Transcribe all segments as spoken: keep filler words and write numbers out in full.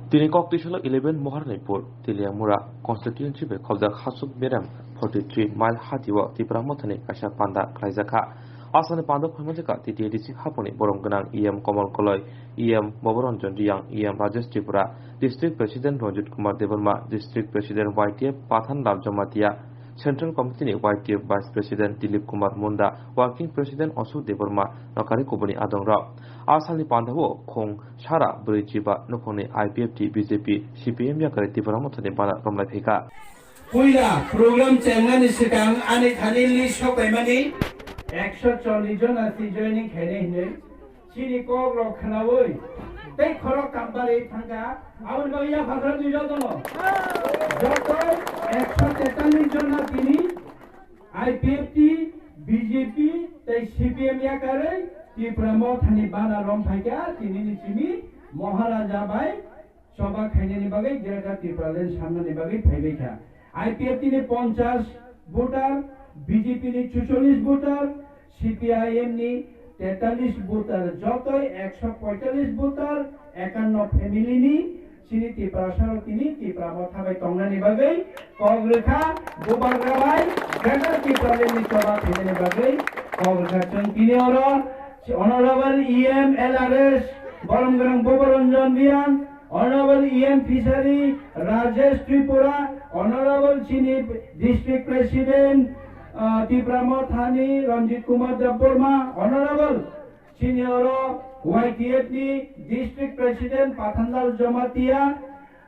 Tini kok twisalo eleven Moharnipur, Teliamura constituency bai khobjak Hasuk Berem forty three mile hati o Tipra Mothani kaisa panda khlaijakha. Asani panda phaimanjakha T T A D C haponi borom gwnang E M Komol Koloi, E M Boboranjan Riyang, E M Rajesh Tripura, District President Ranjit Kumar Debbarma, District President Y T F Pathan Lal Jamatia, Central Committee ni Y T F Vice President Dilip Kumar Munda, Working President Ashok Debbarma, nokari kubuni adongrok. A salni pandao khong sara brwi chiba nukhungni I P F T, B J P, C P M yakari Tipra Mothani bana romlai phaikha. Puila program chengnani swkang ani thani list sopaimani. Ekso chollish jona si joining khainai hinwi chini kok rok khnaui tei khorok kampari thangkha. Aboni bagwi yaphakra dui jotono. Joto ekso tetallish jona tini I P F T, B J P tei C P M yakarwi Tipra Mothani bana rom phaikha, tinini simi Maharaja bai choba khainani bagwi Greater Tipraland samnani bagwi phaibaikha. I P F T ni ponchash voter, B J P ni chuchollish voter, C P I M ni tetallish voter, jotoi ekso poitallish voter, ekanno family ni chini Tiprasa rok tini Tipra Motha bai tongnani bagwi kok rwkha, bubagra bai Greater Tipraland ni choba khainani bagwi kok rwkha. Chwng tini oro Honorable E M L R S, borom gwnang Boboranjan Riyang, Honorable E M Fishery Rajesh Tripura, Honorable chini District President, ah, Tipra Mothani Ranjit Kumar Debbarma, Honorable chini oro Y T F ni District President Pathanlal Jamatia,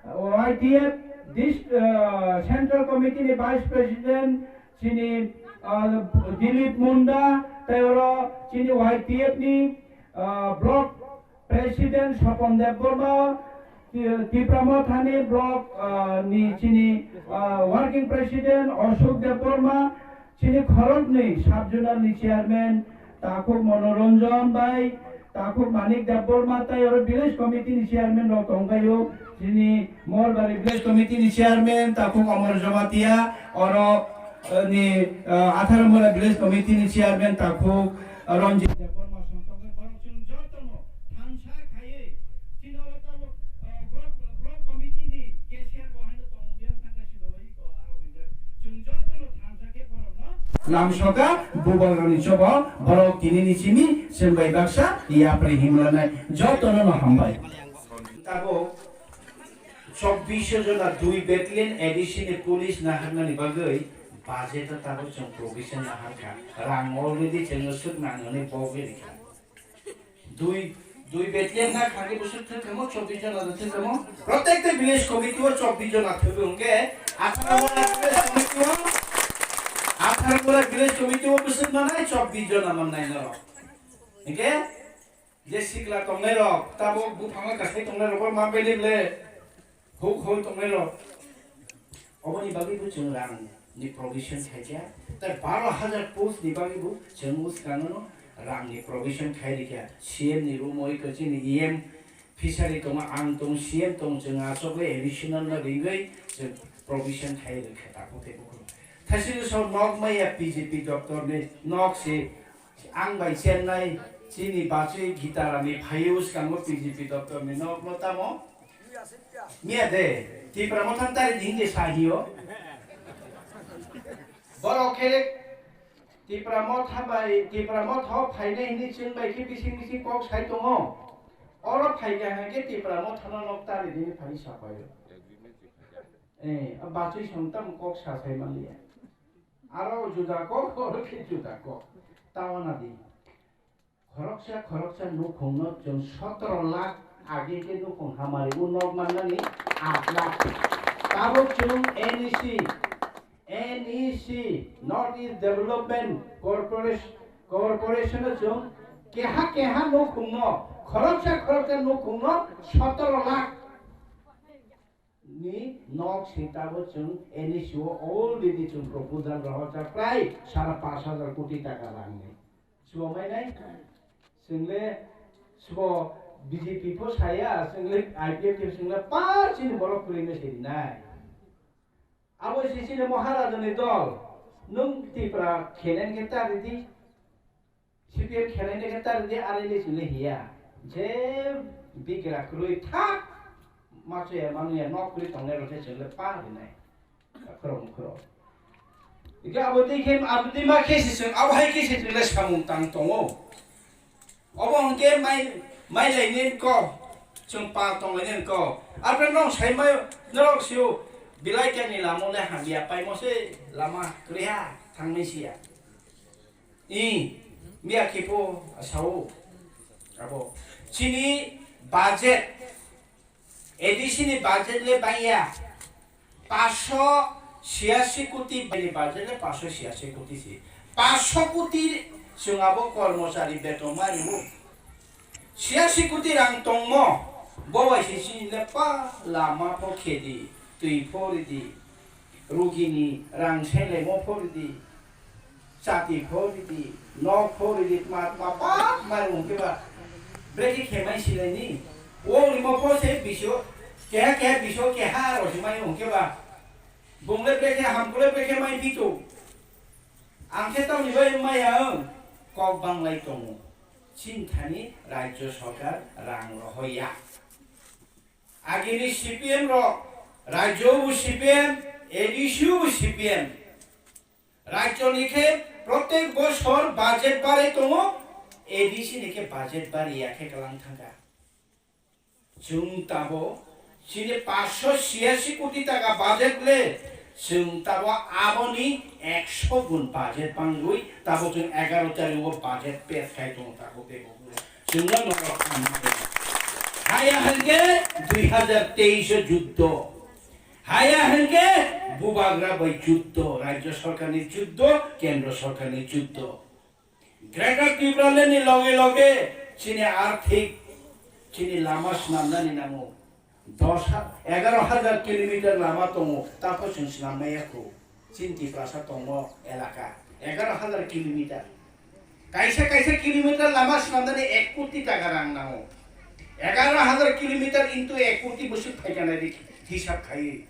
Y T F dis-, ah, Central Committee ni Vice President chini, ah, Dilip Munda, tei oro chini Y T F ni, ah, Block President Sopon Debbarma, Ti-, Tipra Mothani Block, ah, ni chini, ah, Working President Ashok Debbarma, chini khoroknwi Sub Zonal ni Chairman Takhuk Monoranjan bai, Takhuk Manik Debbarma, tei oro Village Committee ni Chairman rok tongbaio, chini Morbari Village Committee ni Chairman Takhuk Amar Jamatia, oro, eh, ni, eh, Atharamura Village Committee ni Chairman Takhuk Ranjit Debbarma song tongwi borok chwng jotono thansa khaiwi chini oro tabuk, ah, block, block committee ni cashier bo haino tongo, biyang thangkha siro bai ko aro hwnjak. Chwng jotono thansa khe borokno lamsoka bubagrani chobo borok tinini simi chwng bai baksa yapri himlanai jotono no hambai. Tabuk chobbish jona dui battalion A D C ni police naharnani bagwi budget o tabuk chwng provision naharkha. Rang already chwngno swk nang hwnwi bogwi rikha. Dui, dui battalion na khagwi bwswk thwkamo, chobbish jona do thwkamo. Protecta village committee o chobbish jona thwgo hwnkhe, Atharmura village committee o, Atharmura village committee o bwswk manai chobbish jona mannai norok. Hwnkhe, je sikla tongnai rok, tabuk buphango kasai tongnai rok, bo ma bele bele. Huk hoi tongnairok. Oboni bagwi bo chwng rang ni provision khaikha. Tai baro hajar post ni bagwi bo chwng bwskango no rang ni provision khai rikha. C M ni room oi ko chini E M fishery tongo, ang tong, C M tong, chwng achogwi additional no ringwi chwng provision khai rikha takhuk tei bukhuk. Thaisingo so nok maya P G P doctor ni nok se ang bai chennai chini bachwi Gita Rani phaiwi bwskango P G P doctor ni nok no tamo. Miya de, Tipra Motha tari di hingke sa hiyo. Borok khe Tipra Motha bai, Tipra Motha o phainai hini chwng bai khe bising bising kok sai tongo. Oro phaikha hwnkhe Tipra Motha no nok tari di phai sa paio. Eh, a bachwi song tam kok sa sai manliya. Aro juda kok, oro khe juda kok. Tawana di. Khoroksa khoroksa nukhungno chwng sotoro lakh age khe nukhung hamari o nok mannani aat lakh. Tabuk chwng N E C, N E C, North East Development Corporation, Corporation o chwng keha keha nukhungno, khoroksa khoroksa nukhungno sotoro lakh ni nok sitabo chwng N E C o already chwng proposal rohorjak prai sara pash hajar koti taka rangni. Swmai nai? Chwngle sbo B J P pho saya, chwngle I P F T chwngle pa chini borok kwrwino sirinai. Abo se chini Maharajani dol, nwng Tipra kheleng khe ta ridi, C P M kheleng khe ta ridi, R L A chwngle hiya. Je bigra kwrwi thak. Paso ya manu ya nok kri tongnai rok se chwng le pa rinai. Khorok khorok. Ike abo tei khe abo tei ma khe se chwng abo hai khe se chwng le samung tang tongo. Obo hwnkhe mai, mai laini ko, chwng pa tong laini ko. Apre nok sai mai, norok sio, bilai kani lamo le hamya paimo se lama kriha thangmai siya. I, miya khipo sao. Abo. Chini budget, A D C ni budget le bangya. Paso siasi koti ni budget le paso siasi koti si. Paso koti chwng abo kormochari beton ma riwo. Siasi koti rang tongmo, bo bai se chini le pa lama pho khedi, twi pho ridi, rugini rang selemo pho ridi, chati pho ridi, nok pho ridi, tma tma pa mai rung khe ba. Brekhe khemai silaini. O rimo pho se biso, keha keha biso, keha aro se mai rung khe ba. Bung le brekhe ham kule brekhe mai pito. Ang khe tamni bai maya ang kok banglai tongo. Chini thani Rajya Sarkar rang rohoya. Agini C P M rok, Rajya bo C P M, A D C bo C P M. Rajya ni khe protek bosor budget barai tongo, A D C ni khe budget bariya khe kalang thangkha. Chwng tabo chini paanch sho chhiyasi koti taka budget le, chwng tabo aboni ekso gun budget bangwi tabo chwng egaro tarikh o budget pass khai tongo tako tebo. Chwngno norok hamya. Haya hwnkhe dui hazar teis o juddo. Haya hwnkhe bubagra bai juddo, Rajya Sarkarni juddo, Kendra Sarkarni juddo. Greater Tipraland ni loge loge chini arthik, chini lama swnamnani nango. Dos ha-, egaro hazar kilometer lama tongo, tapo chwng swnam maya kho. Chini Tiprasa tongo elaka, egaro hazar kilometer. Kaisa kaisa kilometer lama swnamnani ek koti taka rang nango. Egaro hazar kilometer into ek koti bwswk phaikha nai di hisab khaiwi.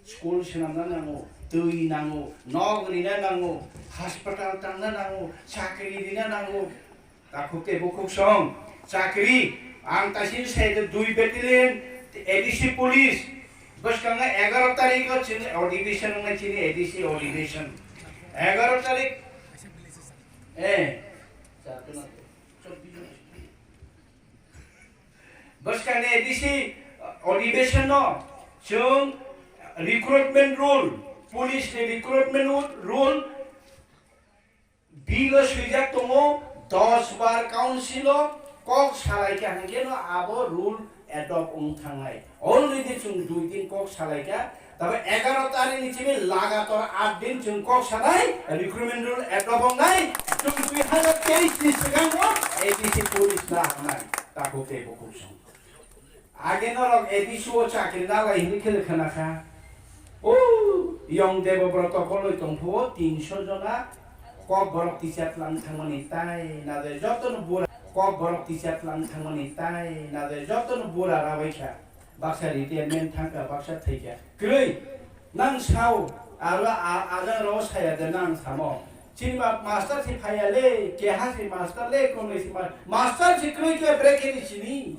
School swnamna nango, twi nango, nok rina nango, hospital tangna nango, chakri rina nango. Takhuk tei bukhuk song, chakri, ang taisini sai de dui battalion, A D C police, bwskango egaro tarikh o chini adhibeson wngnai chini A D C adhibeson. Egaro tarikh, eh, bwskangni A D C adhibesono chwng recruitment rule, police ni recruitment rule bill o swijak tongo, dos bar council o kok salaikha hwnkhe no abo rule adopt wng thangnai. Already chwng dui din kok salaikha, Tabo egaro tarikh ni simi lagator aat din chwng kok sanai, recruitment rule adopt wngnai, chwng dui hazar teis ni swkango A D C police na wngnai, takhuk tei bukhuk song. Age norok A D C o chakri nalai hinwi khele khna kha. O, Yong Debobroto koloi tongphuo tinso jona kok borok teacher tlang thangmani tai naje jotono bura, kok borok teacher tlang thangmani tai naje jotono bura rabai kha. Baksa retirement thangkha, baksa thwikha. Kwrwi, nang sao, aro a-, ajang rao saya de nang samo. Chini ma-, master si phaya le, keha si master le, komle si ma-, master si kwrwi khe brekhe ni sini.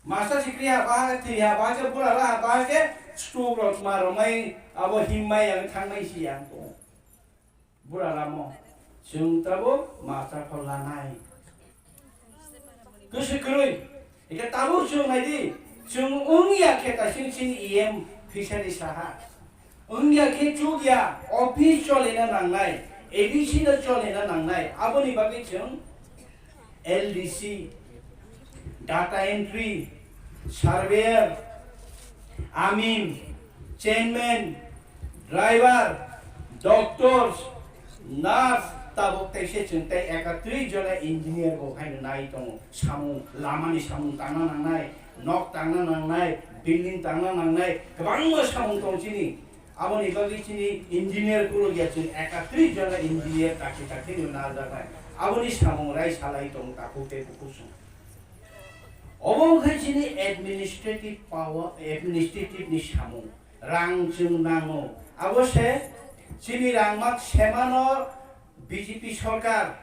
Master si kwrwi ha ba, thwi ha ba, khe bura la ha ba, khe stroke rok ma romai, abo himmai ang thangmai si ang ko. Bura ramo, chwng tabuk master pho lanai. Kwswi kwrwi. Eke tabuk chwng nai di, chwng wng ya khe kaising chini E M phisani saha. Wng ya khe chuk ya, office cholina nangnai, A D C no cholina nangnai. Aboni bagwi chwng L D C, data entry, surveyor, amin, chairman, driver, doctors, nurse, tabuk teisa chwng tei ekatris jona engineer bo haino nai tongo. Samung, lamani samung tangna nangnai, nok tangna nangnai, building tangna nangnai, kwbangma samung tong chini. Aboni bagwi chini engineer kulukya chwng ekatris jona engineer takhi takhi no najaknai. Aboni samung rai salai tongo takhuk tei bukhuk song. Obo wngkha chini administrative power, administrative ni samung. Rang chwng nango. Abo se chini rangmak semano B J P sorkar.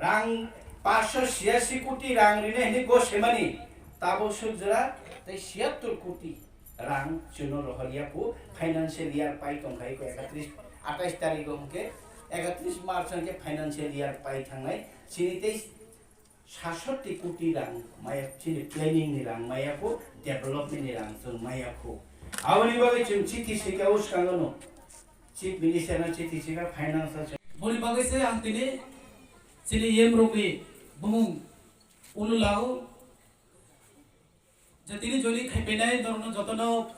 Rang paanch sho chhiyasi koti rang rinai hinwi go semani, tabuk suk jora Tei siyattor koti rang chwngno rohorya kho, financial year pai tongkhai kho ekatris, atais tarikh o hwnkhe ekatris March hwnkhe financial year pai thangnai, chini tei satsatti koti rang maya, chini planning ni rang maya kho, development ni rang chwng maya kho. Aboni bagwi chwng chithi sika o swkang no, Chief Minister no chithi sika, Finance no. Boni bagwi se ang tini chini E M rokni bumung ulu lao. Je tini joining khaipainai norokno jotono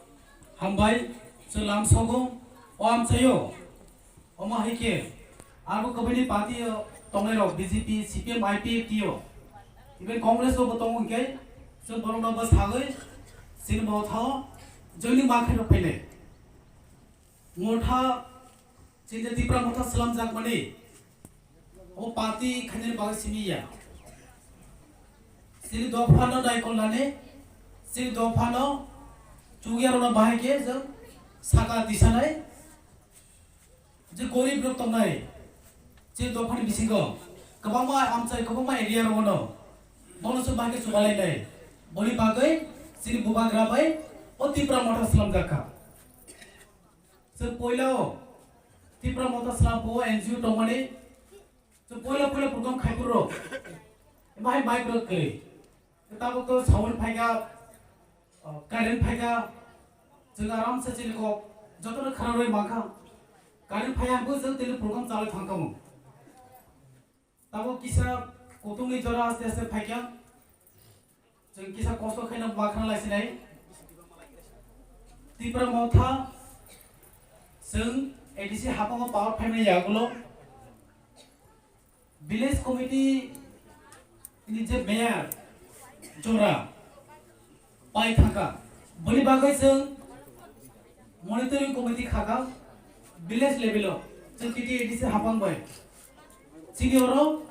hambai, chwng lamsogo o amchaio. Omo hai khe abo kwbwini party o tongnairok B J P, C P M, I P F T o, even Congress o bo tongo hwnkhe chwng borokno bwsagwi chini Motha o joining ma khairok phainai. Motha, chini Tipra Motha slamjakmani o party khainani bagwi simi ya. Chini dophano naikolnani, chini dophano chukyarokno bahai khe chwng saka tisanai, je gorib rok tongnai, chini dophani bisingo kwbangma amchai, kwbangma area rogono bono chwng bahai khe chubalainai. Boni bagwi chini bubagra bai o Tipra Motha slamjak kha. Chwng poila o Tipra Motha slam pho N G O tongmani, chwng poila poila program khai phuru rok bahai mic rok kwrwi. Tabuk to sound phaikha, uh, current phaikha, chwng aram se chini kok jotono khwna rwi mankha. Current phaiya hwnkhe chwng tini program chalwi thangkha mo. Tabuk kisa kutung ni jora aste aste phaikha. Chwng kisa kosto khaina ma khna lai sinai. Tipra Motha chwng A D C hapango power phaimani yagulo village committee ni je mayor jora pai thangkha. Boni bagwi chwng monitoring committee khakha village level o, chwng T T A D C hapang bai. Chini oro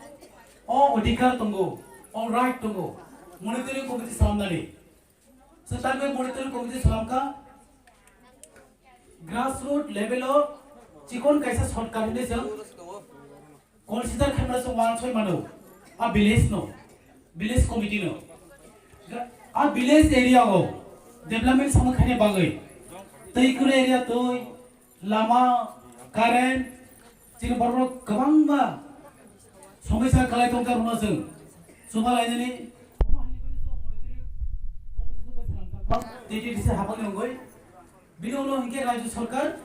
o odhikar tongo, o right tongo, monitoring committee salamnani. Chwng tamni monitoring committee salamkha, grassroot level o chikon kaisa shortcut hinwi chwng consider khaimano chwng uansoi mano, a village no, village committee no. A village area o development samung khaina bagwi twi kwrwi area twi, lama, current, chini borok kwbangma somosya kwlai tongkha rwno chwng chubalainani T T D C hapangni wngwi. Bini ulo hinkhe Rajya Sarkar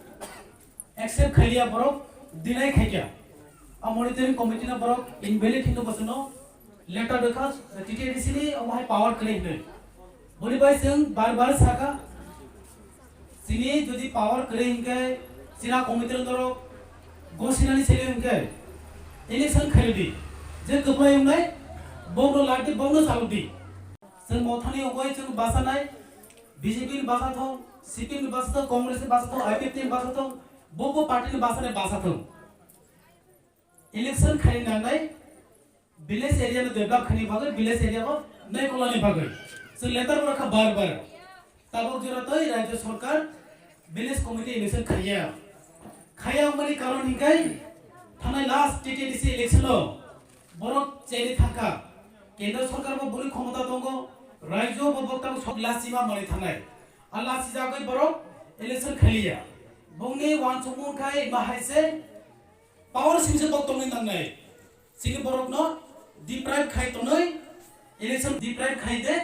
accept khailiya, borok deny khaikha. A monitoring committee no borok invalid hinwi bosongno letter rwkha, T T A D C ni omo hai power kwrwi hinwi. Boni bai chwng bar bar sakha, chini jodi power kwrwi hinkhe chini committee no norok gosinani sele hinkhe election khairwdi, je kwplai wngnai bokno lardi, bokno chalokdi. Chwng Mothani wngwi chwng bachanai, B J P ni bachathok, C P M ni bachathok, Congress ni bachathok, I P F T ni bachathok, bo bo party ni bachanai bachathok. Election khaina nangnai, village area no develop khaina bagwi, village area no naikolnani bagwi. Chwng letter bo rwkha bar bar. Tabuk jora tei Rajya Sarkar village committee election khaiya. Khaiya wngmani karon hinkhe thanai last T T D C election o borok cheri thangkha. Kendra Sarkar bo boni khomota tongo, Rajya bo bokta sok lachima mani thanai. A lachijagwi borok election khaiya. Bongni wansukmung khai ma hai se power singse bok tongwi nangnai. Chini borokno deprive khai tonwi, election deprive khai de,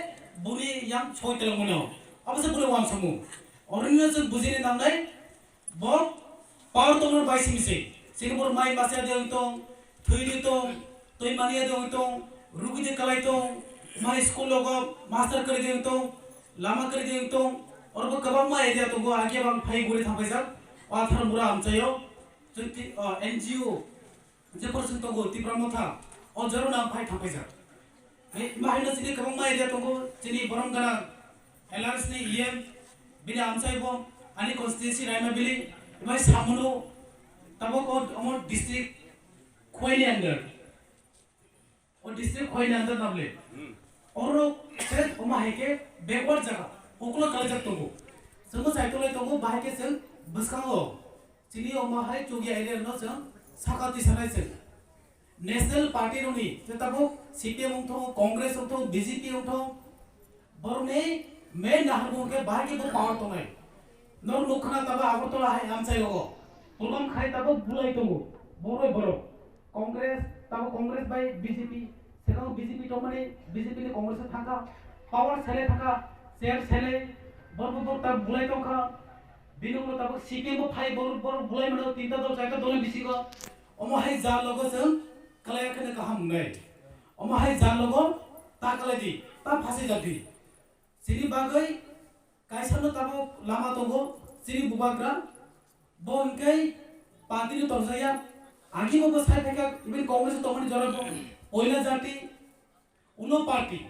boni yang soi telong mano. Abo se boni wansukmung. Oroni no chwng bujini nangnai, bo power tongno bai singse. Chini borok mai masa de tong, thwi de tong, twi mani de tong, rugi de kalai tong, mai school logo master kari de tong, lama kari de tong, oro bo kwbangma area tongo, age bang phai guri thangpaijak, o athar mura amchaio. Chwng ti-, o, N G O, je porson tongo Tipra Motha, o jorao nang phai thangpaijak. Hai, ma haino chini kwbangma area tongo, chini borom gana L R S ni E M, bini amchai bo, ani constituency Raima Valley, mai Samuno, tabok o, omo district Khowai ni under. O district Khowai ni under nable. Hmm. Oro se omo hai khe backward jaga, ukulo kalaijak tongo. Chwngno chaitolai tongo, bahai khe chwng bwskango chini omo hai Chukya area no chwng saka tisanai chwng. National party rokni, je tabuk C P M wngthok, Congress wngthok, B J P wngthok, borokni Main naharmung khe bahai khe bo power tongnai. Norok nukha na tabo Agartala hai amchai rogo. Program khai tabo bulai tongo. Borok borok. Congress, tabo Congress bai B J P, sekarang B J P tongmani, B J P ni Congress o thangkha, power sele thangkha, chair sele, borok borok tabo bulai tongkha. Bini ulo tabo C P M bo phai borok borok bulai mano, tinta dol, charta dol ni bisingo. Omo hai jat logo chwng kalai khe kaham wngnai. Omo hai jat logo ta kalai di, ta phasai jak di. Chini bagwi kaisa no tabuk lama tongo, chini bubagra bo hwnkhe party no torjaya. Agi bo bwsai phaikha, even Congress tongmani jora bo poila jati, ulo party.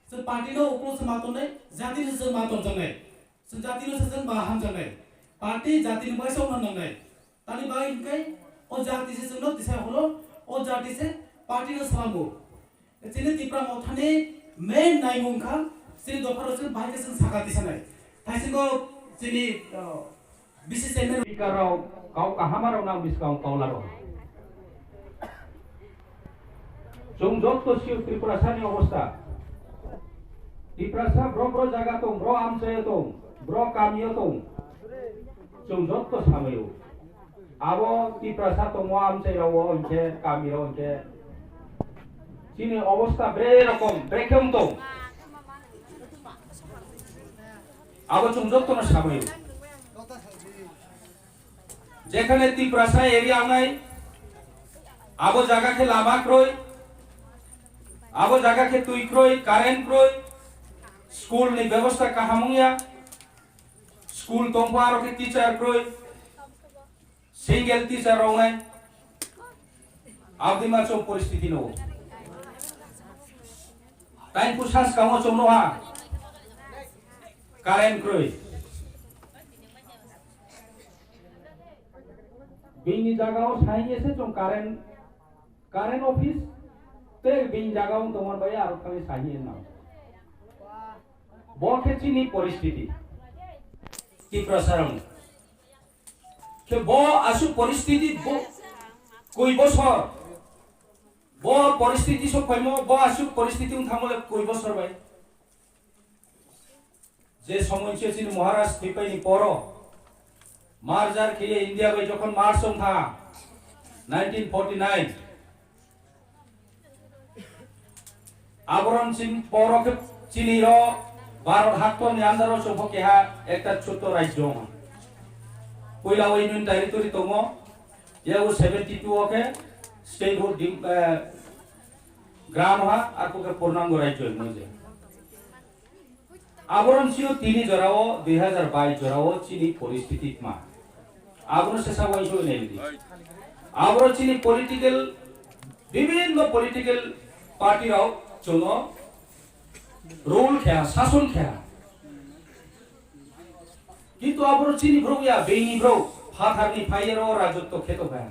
Chwng party no uklo se ma tongnai, jati no se ma tonjaknai. Chwng jati no se chwng ma hamjaknai. Party jati ni bagwi se wngna nangnai. Tani bagwi hwnkhe o jati se chwngno tisa holo, o jati se party no salango. Chini Tipra Mothani main naimung kha, chini dopha rok chini bahai khe chwng saka tisanai. Thaisingo chini, uh, B C chairman. Speaker rok, kau kahama rok nang biskang kaula rok. Chwng jotto sio Tiprasa ni obostha. Tiprasa bro bro jaga tong, bro amchaio tong, bro kamio tong. Chwng jotto samaio. Abo Tiprasa tongo amchaio hwnkhe, kamio hwnkhe. Chini obostha bre rokom, brekhe wng tong. Abo chwng jotto no samaio. Jekhane Tiprasa area wngnai, abo jaga khe lama kwrwi, abo jaga khe twi kwrwi, current kwrwi, school ni bebosta kaham wngya, school tongpha aro khe teacher kwrwi, single teacher rok wngnai, abdima chwng poristiti no. Taiphu saskang o chwng no ha, current kwrwi. Bini jaga o sahi se chwng current, current office tei bini jaga o tongmani bai aro thangwi sahi nang. Bo khe chini poristiti. Tiprasa rang. Khe bo aswk poristiti bo koi bosor. Bo poristiti sok phaimo, bo aswk poristiti wng thangmo le koi bosor bai. Je somoy se chini Maharaj thwipai ni poro, merger khiye India bai jokhon merge wng kha, nineteen forty nine, aboron chin poro khe chini ro Bharat haktor ni under o chongkho keha ekta chotto rajyo wng kha. Puila o Union Territory tongo, yabo seventy two o khe statehood dim-, eh, grant ha, arphuh khe purnango rajyo hino je. Abono chini tini jorao, dui hazar bais jorao chini poristiti tma. Abono sesa uansuk nai di. Aboro chini political, bibhinno political party rok chwngno rule kha, sason kha. Kintu aboro chini borok ya, bini borok, phatharni phaiyero rajotto kheto kha.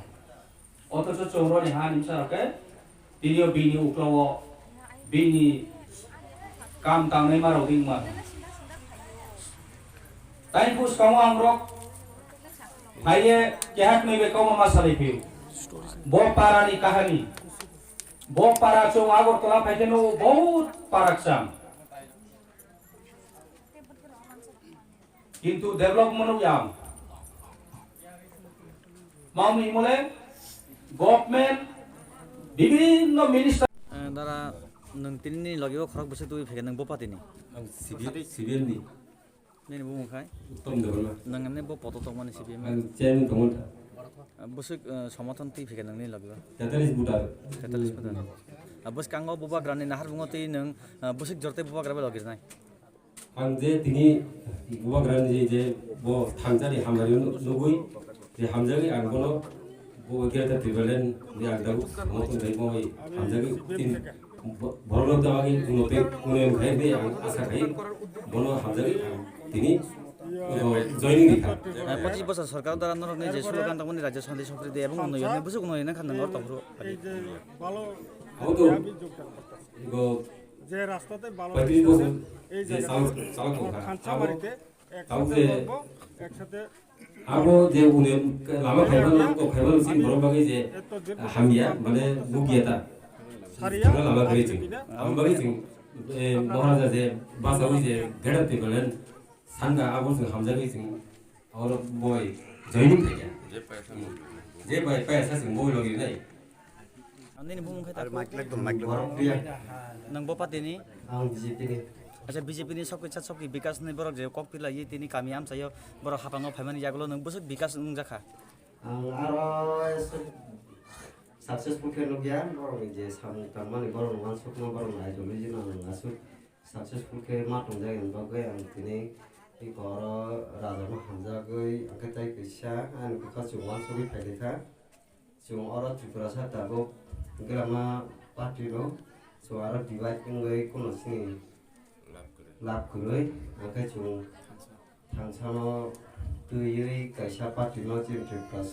Othocho chwng roni ha nimsa rok khe, tinio bini uklogo bini kam tangnai ma rok wngma. Tai bwskango ang rok phaiye kehak nwi bai kauma ma salai phio. Bo para ni kahani. Bo para chwng Agartala phai khe no bahut para kwchang. Kintu develop mano yang. Mau ni mole government bibhinno minister. Eh, dara, nwng tini ni logi o khorok bwswk twi phai khe nwng bo party ni? Ang C B, C B M ni. Nini bumung khai? Uttom Debbarma. Nwng ani bo poto tongmani C B M. Ang chairman tongo. Ah, bwswk, eh, somothon twi phai khe nwng ni logi o? Tetallis voter. Tetallis voter. Ah, bwskango bubagrani nahar bungo twi nwng, ah, bwswk jorte bubagra bai logi rwnai? Ang je tini bubagrani je, je bo thangjani hamari nugwi je hamjagwi ang bono bo Greater Tipraland ni ang dabu samotong bai bo hamjagwi tin bo-, borokno tawagwi unote unoyong khai hwnwi ang asa khai bono hamjagwi ang tini, o, joining rikha. Eh, pochis bosor sorkar dara norokni je slogan tongmani Rajya Shanti Sampriti ebong unnoyon, bwswk unnoyon wngkha nwng oro tongphuru? Abo to go যে রাস্তাতে ভালো পঁয়ত্রিশ বছর এই যে জায়গাটা চালক, চালক আমার করা। খানসামারিতে abo একসাথে যে করবো, একসাথে abo je uni lama khaima, lama khaima sini borok bagwi je এত দীর্ঘ hamya, মানে, bugya ta. Sariya thangna lama gari jing. Amo bagwi jing Eh, Maharaja je basawi je Greater Tipraland sangha abo chwng hamjagwi chwng oro boi joining khaikha. Je bai paisa chwng boi logi nai. Nini bumung khai ta? Borok priya. Nang bo party ni? Ang B J P ni. Acha, B J P ni sokki cha sokki bikas ni borok je kok pila yi tini kami amchayo borok hapango phaimani yagulo nang bwswk bikas wngjakha? Ang aro successful khe nukya, borokni je samung tangmani, borokni uansukma, borokni ideology no ang aswk successful khe ma tongjak, ani bagwi ang tini iko oro rajano hamjagwi, hwnkhe tei kisa ani bwkha chwng uansugwi phaikha. Chwng oro Tripurasa tabuk Grama party rok, chwng aro divide wngwi kuno chini lab kwrwi, hwnkhe chwng thangsano twiwi kaisa party no chini Tripura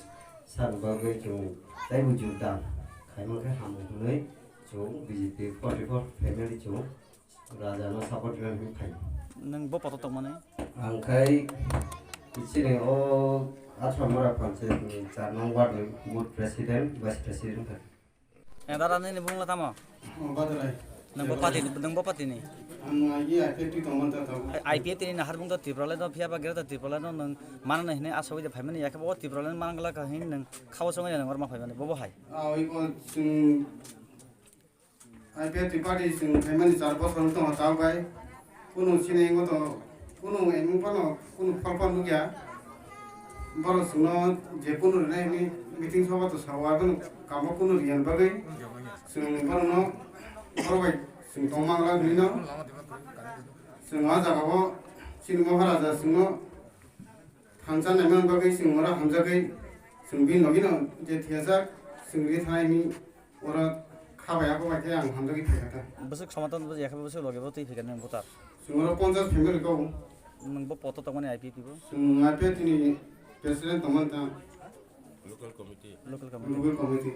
sani bagwi chwng teibo jordam khaima khe hamu hwnwi chwng B J P forty four family chwng raja no support rwna hwnwi phai. Nwng bo poto tongmani? Ang khai chini o Athramura panchayat ni char nong ward ni booth president, vice president khai. Eh, dada, nini bumung la tamo? Oh, Badrai. Nang bo party, nang bo party ni? Ang, ah, iya, I P F T tongmani ta tamo. I P F T ni nahar bung to Tipraland no, phiya ba Greater Tipraland no nang mana na hine asa wide phaimani, yakhe bo Tipraland manang la ka hin nang khawa songa nang orma phaimani, bo bo hai. Ah, oi ko chwng I P F T party chwng phaimani char bosor wng tongo, ta bai kunu sini wngwi tongo, kunu emung phano kunu phol phol nukya. Borok chwngno je kunu rwnai hwnwi meeting soba to sao, abono kamo kunu rwya bagwi chwng borokno, borok bai chwng tongma wngla hwnwi no chwng o jaga o chini Maharaja chwngno thansa naimani bagwi chwng oro hamjagwi chwng bini logino je thiyajak chwng ri thanai hwnwi oro kha bai abo bai khe ang hamjagwi phaikha ta. Bwswk somathan bo yakhe bwswk logi bo twi phaikha nang voter. Chwng oro ponchas family kok. Nwng bo poto tongmani I P P bo? Chwng I P F T ni president tongmani ta. Local committee. Local committee. Local committee.